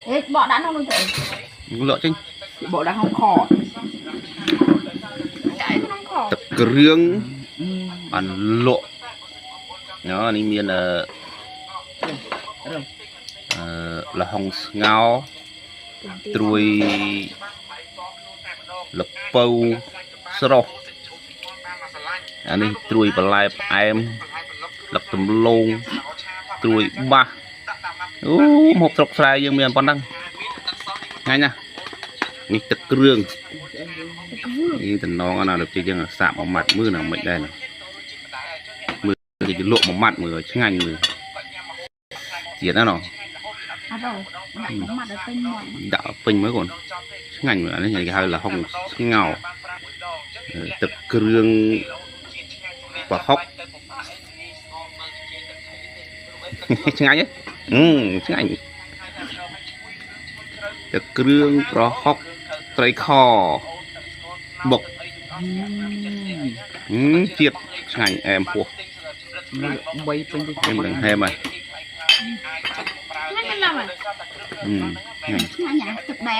អេបកដាក់ក្នុងនោះទៅ លក់ចេញ បកដាក់ក្នុងខ ចាក់ក្នុងខ ទឹកគ្រឿងបានលក់ណ៎នេះមានអឺអឺលហុងស្ងោរត្រួយលពៅស្រស់អានេះត្រួយបន្លែផ្អែមលឹកដំឡូងត្រួយបាសអូមកស្រុកស្រែយើងមានប៉ុណ្ណឹងថ្ងៃណានេះទឹកគ្រឿង នេះតំណងអាណាលោកជិះយើងសាកមួយម៉ាត់មើលណាមិនដែរណាមើលគេលក់មួយម៉ាត់មើលឆ្ងាញ់មើលទៀតណាណោះ អត់ដល់ដាក់ម៉ាត់ឲ្យពេញមាត់ ដាក់ពេញមើលកូនឆ្ងាញ់មើលអានេះគេហៅលហុងស្ងោរទឹកគ្រឿងប្រហុកឆ្ងាញ់ហ៎អឺឆ្ងាញ់ទឹកគ្រឿងប្រហុកត្រីខបុក ហឹមជាតិឆ្ងាញ់អែមពោះ បីពេញទៅ អែមនឹងហែមហើយ ហ្នឹងណាស់ ហឹម ឆ្ងាញ់អាទឹកបែ